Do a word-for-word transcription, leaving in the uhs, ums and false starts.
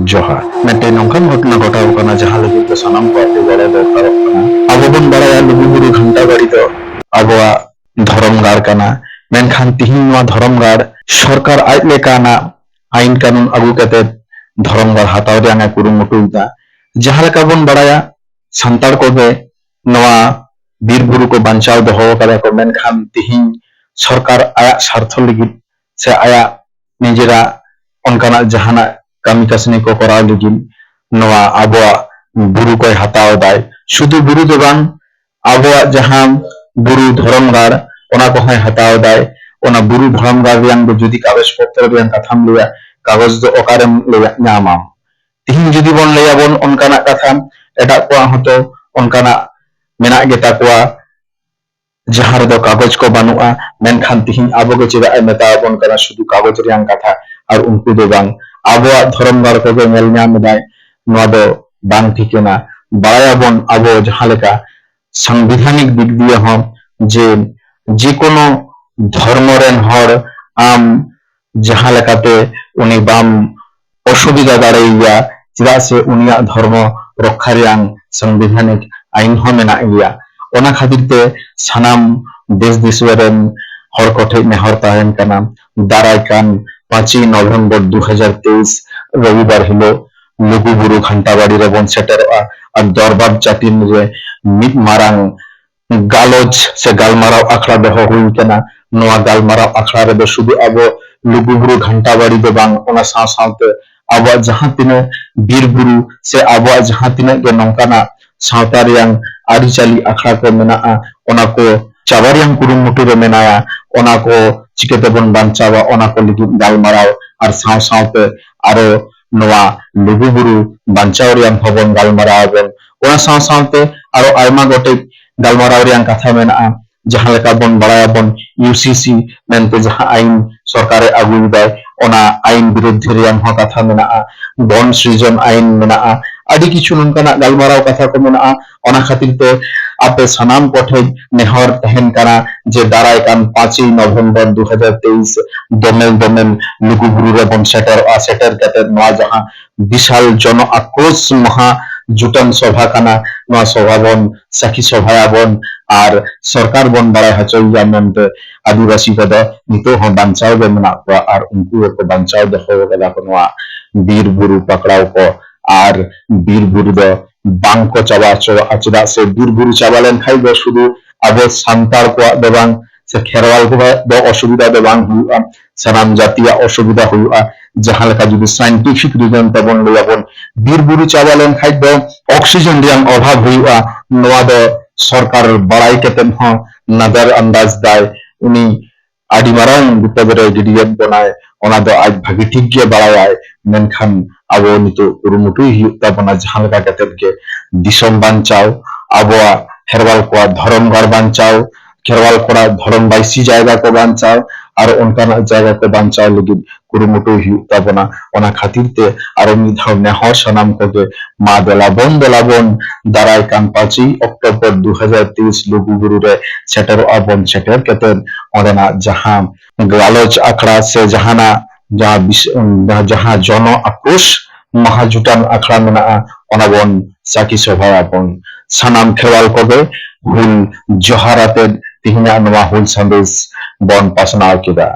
ᱡᱚᱦᱟᱨ᱾ ᱢᱤᱫᱴᱮᱱ ᱱᱚᱝᱠᱟᱱ ᱜᱷᱚᱴᱚᱱᱟ ᱜᱷᱚᱴᱟᱣ ᱠᱟᱱᱟ, ᱡᱟᱦᱟᱸ ᱞᱟᱹᱜᱤᱫ ᱫᱚ ᱥᱟᱱᱟᱢ ᱠᱚᱣᱟᱜ ᱜᱮ ᱜᱚᱲᱚ ᱫᱚᱨᱠᱟᱨᱚᱜ ᱠᱟᱱᱟ᱾ ᱟᱵᱚ ᱵᱚᱱ ᱵᱟᱲᱟᱭᱟ, ᱞᱩᱜᱩᱵᱩᱨᱩ ᱜᱷᱟᱱᱴᱟ ᱵᱟᱲᱤ ᱫᱚ ᱟᱵᱚᱣᱟᱜ ᱫᱷᱚᱨᱚᱢ ᱜᱟᱲ ᱠᱟᱱᱟ, ᱢᱮᱱᱠᱷᱟᱱ ᱛᱤᱦᱤᱧ ᱱᱚᱣᱟ ᱫᱷᱚᱨᱚᱢ ᱜᱟᱲ ᱥᱚᱨᱠᱟᱨ ᱟᱡ ᱞᱮᱠᱟᱱᱟᱜ ᱟᱭᱤᱱ ᱠᱟᱹᱱᱩᱱ ᱟᱹᱜᱩ ᱠᱟᱛᱮ ᱫᱷᱚᱨᱚᱢ ᱜᱟᱲ ᱦᱟᱛᱟᱣ ᱨᱮᱭᱟᱜ ᱮ ᱠᱩᱨᱩᱢᱩᱴᱩᱭᱮᱫᱟ᱾ ᱡᱟᱦᱟᱸ ᱞᱮᱠᱟ ᱵᱚᱱ ᱵᱟᱲᱟᱭᱟ, ᱥᱟᱱᱛᱟᱲ ᱠᱚᱜᱮ ᱱᱚᱣᱟ ᱵᱤᱨ ᱵᱩᱨᱩ ᱠᱚ ᱵᱟᱧᱪᱟᱣ ᱫᱚᱦᱚ ᱟᱠᱟᱫᱟ ᱠᱚ, ᱢᱮᱱᱠᱷᱟᱱ ᱛᱤᱦᱤᱧ ᱥᱚᱨᱠᱟᱨ ᱟᱭᱟᱜ ᱥᱟᱨᱛᱷᱚ ᱞᱟᱹᱜᱤᱫ ᱥᱮ ᱟᱭᱟᱜ ᱱᱤᱡᱮᱨᱟᱜ ᱚᱱᱠᱟᱱᱟᱜ ᱡᱟᱦᱟᱱᱟᱜ ᱠᱟᱹᱢᱤ ᱠᱟᱹᱥᱱᱤ ᱠᱚ ᱠᱚᱨᱟᱣ ᱞᱟᱹᱜᱤᱫ ᱱᱚᱣᱟ ᱟᱵᱚᱣᱟᱜ ᱵᱩᱨᱩ ᱠᱚᱭ ᱦᱟᱛᱟᱣ ᱮᱫᱟᱭ᱾ ᱥᱩᱫᱷᱩ ᱵᱩᱨᱩ ᱫᱚ ᱵᱟᱝ, ᱟᱵᱚᱣᱟᱜ ᱡᱟᱦᱟᱸ ᱵᱩᱨᱩ ᱫᱷᱚᱨᱚᱢ ᱜᱟᱲ, ᱚᱱᱟ ᱠᱚᱦᱚᱸᱭ ᱦᱟᱛᱟᱣ ᱮᱫᱟᱭ᱾ ᱚᱱᱟ ᱵᱩᱨᱩ ᱫᱷᱚᱨᱚᱢ ᱜᱟᱲ ᱨᱮᱭᱟᱝ ᱫᱚ ᱡᱩᱫᱤ ᱠᱟᱜᱚᱡᱽ ᱯᱚᱛᱨᱚ ᱨᱮᱭᱟᱝ ᱠᱟᱛᱷᱟᱢ ᱞᱟᱹᱭᱟ, ᱠᱟᱜᱚᱡᱽ ᱫᱚ ᱚᱠᱟᱨᱮᱢ ᱞᱟᱹᱭᱟ, ᱧᱟᱢᱟᱢ? ᱛᱤᱦᱤᱧ ᱡᱩᱫᱤ ᱵᱚᱱ ᱞᱟᱹᱭᱟᱵᱚᱱ ᱚᱱᱠᱟᱱᱟᱜ ᱠᱟᱛᱷᱟ, ᱮᱴᱟᱜ ᱠᱚᱣᱟᱜ ᱦᱚᱸᱛᱚ ᱚᱱᱠᱟᱱᱟᱜ ᱢᱮᱱᱟᱜ ᱜᱮᱛᱟ ᱠᱚᱣᱟ, ᱡᱟᱦᱟᱸ ᱨᱮᱫᱚ ᱠᱟᱜᱚᱡᱽ ᱠᱚ ᱵᱟᱹᱱᱩᱜᱼᱟ, ᱢᱮᱱᱠᱷᱟᱱ ᱛᱤᱦᱤᱧ ᱟᱵᱚ ᱜᱮ ᱪᱮᱫᱟᱜ ᱮ ᱢᱮᱛᱟ ᱟᱵᱚᱱ ᱠᱟᱱᱟ ᱥᱩᱫᱷᱩ ᱠᱟᱜᱚᱡᱽ ᱨᱮᱭᱟᱝ ᱠᱟᱛᱷᱟ, ᱟᱨ ᱩᱱᱠᱩ ᱫᱚ ᱵᱟᱝ? ᱟᱵᱚᱣᱟᱜ ᱫᱷᱚᱨᱚᱢ ᱜᱟᱲ ᱠᱚᱜᱮ ᱧᱮᱞ ᱧᱟᱢ ᱮᱫᱟᱭ, ᱱᱚᱣᱟ ᱫᱚ ᱵᱟᱝ ᱴᱷᱤᱠᱟᱹᱱᱟ᱾ ᱵᱟᱲᱟᱭᱟᱵᱚᱱ ᱟᱵᱚ ᱡᱟᱦᱟᱸ ᱞᱮᱠᱟ ᱥᱟᱝᱵᱤᱫᱷᱟᱱᱤᱠ ᱫᱤᱠ ᱫᱤᱭᱮ ᱦᱚᱸ ᱡᱮ ᱡᱮᱠᱳᱱᱳ ᱫᱷᱚᱨᱢᱚ ᱨᱮᱱ ᱦᱚᱲ ᱟᱢ ᱡᱟᱦᱟᱸ ᱞᱮᱠᱟᱛᱮ ᱩᱱᱤ ᱵᱟᱢ ᱚᱥᱩᱵᱤᱫᱷᱟ ᱫᱟᱲᱮᱭᱟᱭᱟ, ᱪᱮᱫᱟᱜ ᱥᱮ ᱩᱱᱤᱭᱟᱜ ᱫᱷᱚᱨᱢᱚ ᱨᱚᱠᱠᱷᱟ ᱨᱮᱭᱟᱝ ᱥᱟᱝᱵᱤᱫᱷᱟᱱᱤᱠ ᱟᱭᱤᱱ ᱦᱚᱸ ᱢᱮᱱᱟᱜ ᱜᱮᱭᱟ᱾ ᱚᱱᱟ ᱠᱷᱟᱹᱛᱤᱨ ᱛᱮ ᱥᱟᱱᱟᱢ ᱫᱮᱥ ᱫᱤᱥᱚᱢ ᱨᱮᱱ ᱦᱚᱲ ᱠᱚᱴᱷᱮᱱ ᱱᱮᱦᱚᱨ ᱛᱟᱦᱮᱱ ᱠᱟᱱᱟ, ᱫᱟᱨᱟᱭ ᱠᱟᱱ ᱯᱟᱸᱪᱮᱭ ᱱᱚᱵᱷᱮᱢᱵᱚᱨ ᱫᱩ ᱦᱟᱡᱟᱨ ᱛᱮᱭᱤᱥ ᱨᱚᱵᱤᱵᱟᱨ ᱦᱤᱞᱳᱜ ᱞᱩᱜᱩᱵᱩᱨᱩ ᱜᱷᱟᱱᱴᱟ ᱵᱟᱲᱤ ᱨᱮᱵᱚᱱ ᱥᱮᱴᱮᱨᱚᱜᱼᱟ ᱟᱨ ᱫᱚᱨᱵᱟᱨ ᱪᱟᱹᱴᱤᱱ ᱨᱮ ᱢᱤᱫ ᱢᱟᱨᱟᱝ ᱜᱟᱞᱚᱪ ᱥᱮ ᱜᱟᱞᱢᱟᱨᱟᱣ ᱟᱠᱷᱲᱟ ᱫᱚᱦᱚ ᱦᱩᱭ ᱠᱟᱱᱟ᱾ ᱱᱚᱣᱟ ᱜᱟᱞᱢᱟᱨᱟᱣ ᱟᱠᱷᱲᱟ ᱨᱮᱫᱚ ᱥᱩᱫᱷᱩ ᱟᱵᱚ ᱞᱩᱜᱩᱵᱩᱨᱩ ᱜᱷᱟᱱᱴᱟ ᱵᱟᱲᱤ ᱫᱚ ᱵᱟᱝ, ᱚᱱᱟ ᱥᱟᱶ ᱥᱟᱶᱛᱮ ᱟᱵᱚᱣᱟᱜ ᱡᱟᱦᱟᱸ ᱛᱤᱱᱟᱹᱜ ᱵᱤᱨ ᱵᱩᱨᱩ ᱥᱮ ᱟᱵᱚᱣᱟᱜ ᱡᱟᱦᱟᱸ ᱛᱤᱱᱟᱹᱜ ᱜᱮ ᱱᱚᱝᱠᱟᱱᱟᱜ ᱥᱟᱶᱛᱟ ᱨᱮᱭᱟᱝ ᱟᱹᱨᱤᱪᱟᱹᱞᱤ ᱟᱠᱷᱲᱟ ᱠᱚ ᱢᱮᱱᱟᱜᱼᱟ, ᱚᱱᱟ ᱠᱚ ᱪᱟᱵᱟ ᱨᱮᱭᱟᱝ ᱠᱩᱨᱩᱢᱩᱴᱩ ᱨᱮ ᱢᱮᱱᱟᱭᱟ, ᱚᱱᱟ ᱠᱚ ᱪᱤᱠᱟᱹ ᱛᱮᱵᱚᱱ ᱵᱟᱧᱪᱟᱣᱟ, ᱚᱱᱟ ᱠᱚ ᱞᱟᱹᱜᱤᱫ ᱜᱟᱞᱢᱟᱨᱟᱣ, ᱟᱨ ᱥᱟᱶ ᱥᱟᱶᱛᱮ ᱟᱨᱚ ᱱᱚᱣᱟ ᱞᱩᱜᱩᱵᱩᱨᱩ ᱵᱟᱧᱪᱟᱣ ᱨᱮᱭᱟᱝ ᱦᱚᱸᱵᱚᱱ ᱜᱟᱞᱢᱟᱨᱟᱣ ᱟᱵᱚᱱ᱾ ᱚᱱᱟ ᱥᱟᱶ ᱥᱟᱶᱛᱮ ᱟᱨᱚ ᱟᱭᱢᱟ ᱜᱚᱴᱮᱡ ᱜᱟᱞᱢᱟᱨᱟᱣ ᱨᱮᱭᱟᱝ ᱠᱟᱛᱷᱟ ᱢᱮᱱᱟᱜᱼᱟ᱾ ᱡᱟᱦᱟᱸ ᱞᱮᱠᱟ ᱵᱚᱱ ᱵᱟᱲᱟᱭᱟᱵᱚᱱ, ᱭᱩ ᱥᱤ ᱥᱤ ᱢᱮᱱᱛᱮ ᱡᱟᱦᱟᱸ ᱟᱭᱤᱱ ᱥᱚᱨᱠᱟᱨᱮ ᱟᱹᱜᱩᱭᱮᱫᱟᱭ, ᱚᱱᱟ ᱟᱭᱤᱱ ᱵᱤᱨᱩᱫᱽᱫᱷᱮ ᱨᱮᱭᱟᱝ ᱦᱚᱸ ᱠᱟᱛᱷᱟ ᱢᱮᱱᱟᱜᱼᱟ᱾ ᱵᱚᱱ ᱥᱨᱤᱡᱚᱱ ᱟᱭᱤᱱ ᱢᱮᱱᱟᱜᱼᱟ, ᱟᱹᱰᱤ ᱠᱤᱪᱷᱩ ᱱᱚᱝᱠᱟᱱᱟᱜ ᱜᱟᱞᱢᱟᱨᱟᱣ ᱠᱟᱛᱷᱟ ᱠᱚ ᱢᱮᱱᱟᱜᱼᱟ᱾ ᱚᱱᱟ ᱠᱷᱟᱹᱛᱤᱨ ᱛᱮ ᱟᱯᱮ ᱥᱟᱱᱟᱢ ᱠᱚᱴᱷᱮᱱ ᱱᱮᱦᱚᱨ ᱛᱟᱦᱮᱱ ᱠᱟᱱᱟ ᱡᱮ ᱫᱟᱨᱟᱭ ᱠᱟᱱ ᱯᱟᱸᱪᱮᱭ ᱱᱚᱵᱷᱮᱢᱵᱚᱨ ᱫᱩ ᱦᱟᱡᱟᱨ ᱛᱮᱭᱤᱥ ᱫᱚᱢᱮᱞ ᱫᱚᱢᱮᱞ ᱞᱩᱜᱩᱵᱩᱨᱩ ᱨᱮᱵᱚᱱ ᱥᱮᱴᱮᱨᱚᱜᱼᱟ᱾ ᱥᱮᱴᱮᱨ ᱠᱟᱛᱮ ᱱᱚᱣᱟ ᱡᱟᱦᱟᱸ ᱵᱤᱥᱟᱞ ᱡᱚᱱᱚ ᱟᱠᱨᱳᱥ ᱢᱟᱦᱟ ᱡᱩᱴᱟᱹᱱ ᱥᱚᱵᱷᱟ ᱠᱟᱱᱟ, ᱱᱚᱣᱟ ᱥᱚᱵᱷᱟ ᱵᱚᱱ ᱥᱟᱹᱠᱷᱤ ᱥᱚᱵᱷᱟᱭᱟᱵᱚᱱ ᱟᱨ ᱥᱚᱨᱠᱟᱨ ᱵᱚᱱ ᱵᱟᱲᱟᱭ ᱦᱚᱪᱚᱭᱮᱭᱟ ᱢᱮᱱᱛᱮ ᱟᱹᱫᱤᱵᱟᱹᱥᱤ ᱠᱚᱫᱚ ᱱᱤᱛᱚᱜ ᱦᱚᱸ ᱵᱟᱧᱪᱟᱣ ᱜᱮ ᱢᱮᱱᱟᱜ ᱠᱚᱣᱟ ᱟᱨ ᱩᱱᱠᱩ ᱜᱮᱠᱚ ᱵᱟᱧᱪᱟᱣ ᱫᱚᱦᱚ ᱟᱠᱟᱫᱟ ᱠᱚ ᱱᱚᱣᱟ ᱵᱤᱨ ᱵᱩᱨᱩ ᱯᱟᱠᱲᱟᱣ ᱠᱚ᱾ ᱟᱨ ᱵᱤᱨ ᱵᱩᱨᱩ ᱫᱚ ᱵᱟᱝ ᱠᱚ ᱪᱟᱵᱟ ᱦᱚᱪᱚᱣᱟᱜᱼᱟ, ᱪᱮᱫᱟᱜ ᱥᱮ ᱵᱤᱨ ᱵᱩᱨᱩ ᱪᱟᱵᱟ ᱞᱮᱱᱠᱷᱟᱱ ᱫᱚ ᱥᱩᱫᱷᱩ ᱟᱵᱚ ᱥᱟᱱᱛᱟᱲ ᱠᱚᱣᱟᱜ ᱫᱚ ᱵᱟᱝ ᱥᱮ ᱠᱷᱮᱨᱣᱟᱞ ᱠᱚᱣᱟᱜ ᱫᱚ ᱚᱥᱩᱵᱤᱫᱷᱟ ᱫᱚ ᱵᱟᱝ ᱦᱩᱭᱩᱜᱼᱟ, ᱥᱟᱱᱟᱢ ᱡᱟᱹᱛᱤᱭᱟᱜ ᱚᱥᱩᱵᱤᱫᱷᱟ ᱦᱩᱭᱩᱜᱼᱟ᱾ ᱡᱟᱦᱟᱸ ᱞᱮᱠᱟ ᱡᱩᱫᱤ scientific reason ᱛᱮᱵᱚᱱ ᱞᱟᱹᱭᱟᱵᱚᱱ, ᱵᱤᱨ ᱵᱩᱨᱩ ᱪᱟᱵᱟ ᱞᱮᱱᱠᱷᱟᱱ ᱫᱚ oxygen ᱨᱮᱭᱟᱜ ᱚᱵᱷᱟᱵ ᱦᱩᱭᱩᱜᱼᱟ, ᱱᱚᱣᱟ ᱫᱚ ᱥᱚᱨᱠᱟᱨ ᱵᱟᱲᱟᱭ ᱠᱟᱛᱮᱫ ᱦᱚᱸ ᱱᱟᱫᱟᱨ ᱟᱱᱫᱟᱡ ᱫᱟᱭ᱾ ᱩᱱᱤ ᱟᱹᱰᱤ ᱢᱟᱨᱟᱝ ᱵᱤᱯᱚᱫ ᱨᱮ ᱜᱤᱰᱤᱭᱮᱫ ᱵᱚᱱᱟᱭ, ᱚᱱᱟ ᱫᱚ ᱟᱡ ᱵᱷᱟᱹᱜᱤ ᱴᱷᱤᱠ ᱜᱮ ᱵᱟᱲᱟᱭᱟᱭ᱾ ᱢᱮᱱᱠᱷᱟᱱ ᱟᱵᱚ ᱱᱤᱛᱚᱜ ᱠᱩᱨᱩᱢᱩᱴᱩᱭ ᱦᱩᱭᱩᱜ ᱛᱟᱵᱚᱱᱟ, ᱡᱟᱦᱟᱸ ᱞᱮᱠᱟ ᱠᱟᱛᱮᱫ ᱜᱮ ᱫᱤᱥᱚᱢ ᱵᱟᱧᱪᱟᱣ, ᱟᱵᱚᱣᱟᱜ ᱠᱷᱮᱨᱣᱟᱞ ᱠᱚᱣᱟᱜ ᱫᱷᱚᱨᱚᱢ ᱜᱟᱲ ᱵᱟᱧᱪᱟᱣ, ᱠᱷᱮᱨᱣᱟᱞ ᱠᱚᱲᱟ ᱫᱷᱚᱨᱚᱢ ᱵᱟᱭᱥᱤ ᱡᱟᱭᱜᱟ ᱠᱚ ᱵᱟᱧᱪᱟᱣ ᱟᱨ ᱚᱱᱠᱟᱱᱟᱜ ᱡᱟᱭᱜᱟ ᱠᱚ ᱵᱟᱧᱪᱟᱣ ᱞᱟᱹᱜᱤᱫ ᱠᱩᱨᱩᱢᱩᱴᱩᱭ ᱦᱩᱭᱩᱜ ᱛᱟᱵᱚᱱᱟ᱾ ᱚᱱᱟ ᱠᱷᱟᱹᱛᱤᱨ ᱛᱮ ᱟᱨᱚ ᱢᱤᱫ ᱫᱷᱟᱣ ᱱᱮᱦᱚᱨ ᱥᱟᱱᱟᱢ ᱠᱚᱜᱮ, ᱢᱟ ᱫᱮᱞᱟ ᱵᱚᱱ, ᱫᱮᱞᱟ ᱵᱚᱱ ᱫᱟᱨᱟᱭ ᱠᱟᱱ ᱯᱟᱸᱪᱮᱭ ᱚᱠᱴᱳᱵᱚᱨ ᱫᱩ ᱦᱟᱡᱟᱨ ᱛᱮᱭᱤᱥ ᱞᱩᱜᱩᱵᱩᱨᱩ ᱨᱮ ᱥᱮᱴᱮᱨᱚᱜᱼᱟ ᱵᱚᱱ᱾ ᱥᱮᱴᱮᱨ ᱠᱟᱛᱮᱫ ᱚᱸᱰᱮᱱᱟᱜ ᱡᱟᱦᱟᱸ ᱜᱟᱞᱚᱪ ᱟᱠᱷᱲᱟ ᱥᱮ ᱡᱟᱦᱟᱱᱟᱜ ᱡᱟᱦᱟᱸ ᱵᱤᱥ-, ᱡᱟᱦᱟᱸ ᱡᱚᱱᱚ ᱟᱠᱨᱳᱥ ᱢᱟᱦᱟ ᱡᱩᱴᱟᱱ ᱟᱠᱷᱲᱟ ᱢᱮᱱᱟᱜᱼᱟ, ᱚᱱᱟ ᱵᱚᱱ ᱥᱟᱹᱠᱷᱤ ᱥᱚᱵᱷᱟᱭᱟᱵᱚᱱ᱾ ᱥᱟᱱᱟᱢ ᱠᱷᱮᱨᱣᱟᱞ ᱠᱚᱜᱮ ᱦᱩᱞ ᱡᱚᱦᱟᱨ ᱟᱛᱮᱫ ᱛᱮᱦᱮᱧᱟᱜ ᱱᱚᱣᱟ ᱦᱩᱞ ᱥᱟᱸᱫᱮᱥ ᱵᱚᱱ ᱯᱟᱥᱱᱟᱣ ᱠᱮᱫᱟ᱾